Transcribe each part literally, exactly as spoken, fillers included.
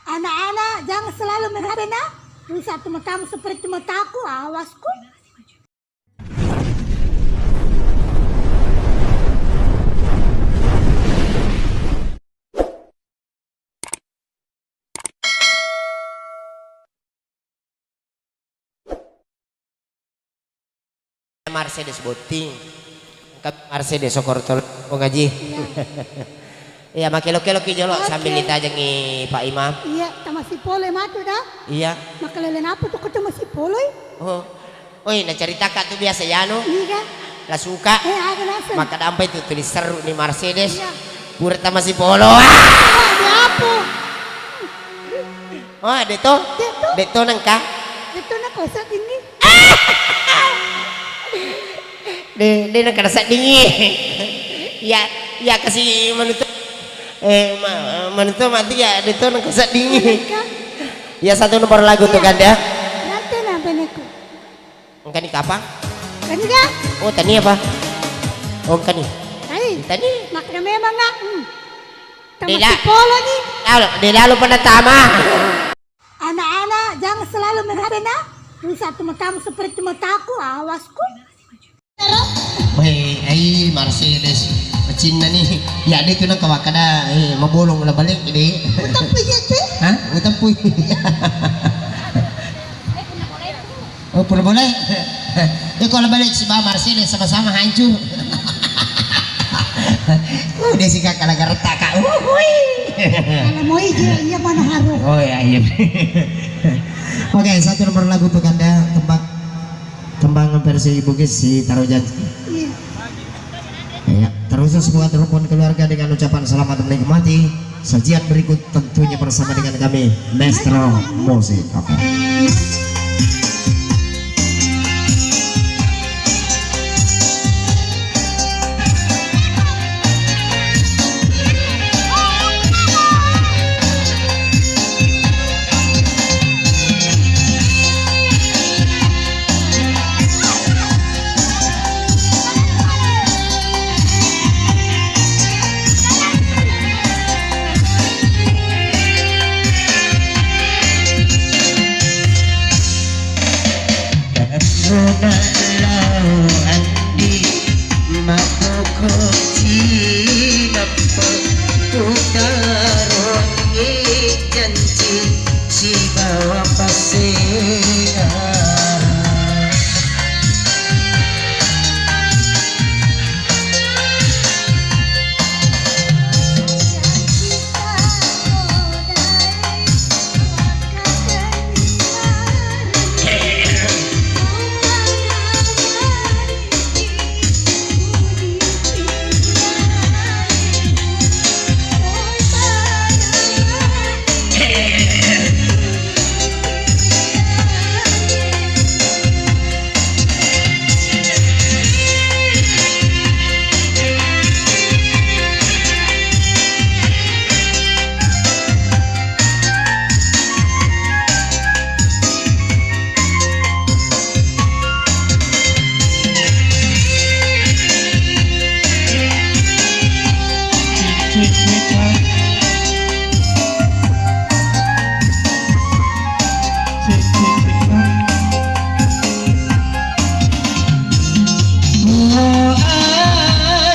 Anak-anak, jangan selalu menghadap, nak. Rusak tuh matamu seperti mataku, awasku. Mercedes botting. Engka Mercedes sokor tol, Bung Haji. Iya. Iya, makkelo-kelo ki jolo. Oke. Sambil ditajengi Pak Imam. Iya, tamasi pole matu dah. Iya. Makalele napa tu ko tamasi pole? Oh. Oi, nacaritaka tu biasa yanu. Iya. La suka. Eh, ada naseng. Maka dampai tu tulis seru ni Mercedes. Iya. Pura tamasi polo. Ah! Ada apa? Oh, de to? De to? De to nengka? De to nengka seddingi. De, de nengka seddingi. Ya, ya kasi manutu. Eh, ma-, manutu mati ya, de to nengka seddingi. Nengka. Ya, satu nomor lagu tuh, Kanda. Nanti nampe neku. Engkani kapang? Engkani ga? Oh, tani apa? Oh, engkani. Hai. Tani. Makna memang ga? Hmm. Dela. Tamasi polo ni. Lalo, de lalo pada tama. Anak-anak, jangan selalu menghadap, nak. Rusak tuh matamu seperti mataku, awasku. Weh, ai Mercedes. Macinna ni. Ya, de tu nengka wakkada, eh, mabolong la balik, de. Utang pui jete? Hah? Utang pui. Oh, pura boleh. Eh, kalau balik si Bama Arsene sama-sama hancur. Uh, dia sih kakak lagi retak, Kak. Uh, hui. Kalau mau ije, iya mana harus. Oh ya, iya. Oke, satu nomor lagu tuh Kanda, kembang, kembang versi Bugis si Taro Janji. Iya. Ya, terus buat rukun keluarga dengan ucapan selamat menikmati sajian berikut tentunya bersama dengan kami, Maestro Musik. Oke. Nalao andi makkokko cinappa, utaroangngi janci sibawa passegarang.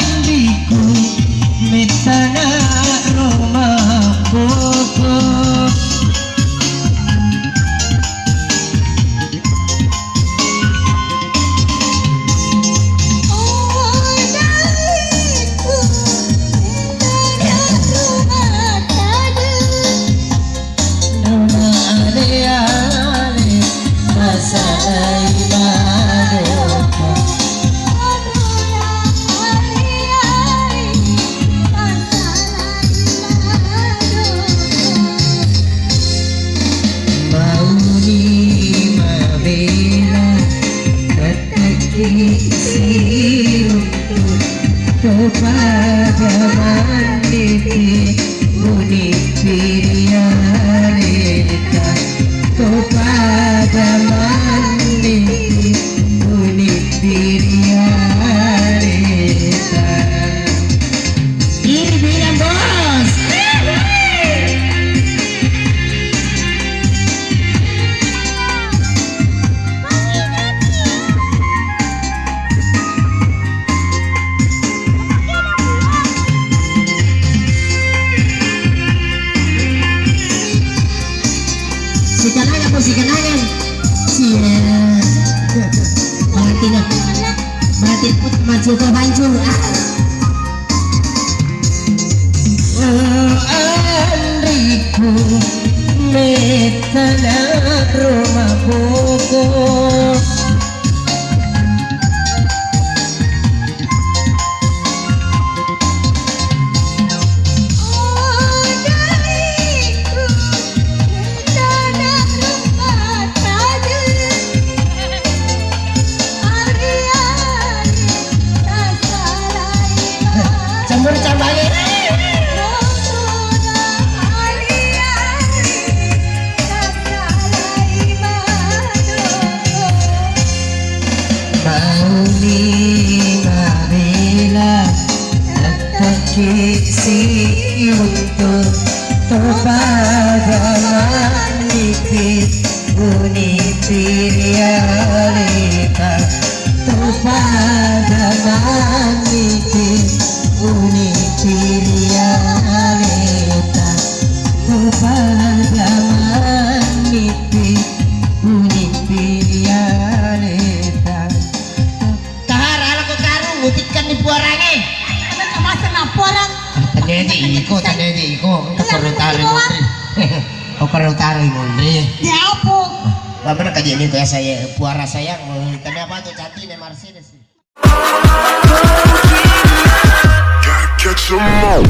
Andiku, mettana roma koko. Mauni mabela, tetteki siruntu, topada mannipi, unippi rialeta, topada mannipi, unippi rialeta. Iri bilang, Bos. Anriku mettana roma boko. Campur campur. Mauni mabela, nattaki si untung, topada maniki. Unipirialeta, topada maniki. Unipirialeta, topada maniki. Unipirialeta. Tahara lako karung, utikkan di puarange. Kenapa masa napuarang? Tadi aja iko, tadi aja iko. Engka perlu taruh Mondri. Oh, perlu taruh Mondri. Ya apa? Bagaimana kaji ini ya saya, puara sayang. Tapi apa tuh cantik nih Mercedes. Gotta catch 'em all.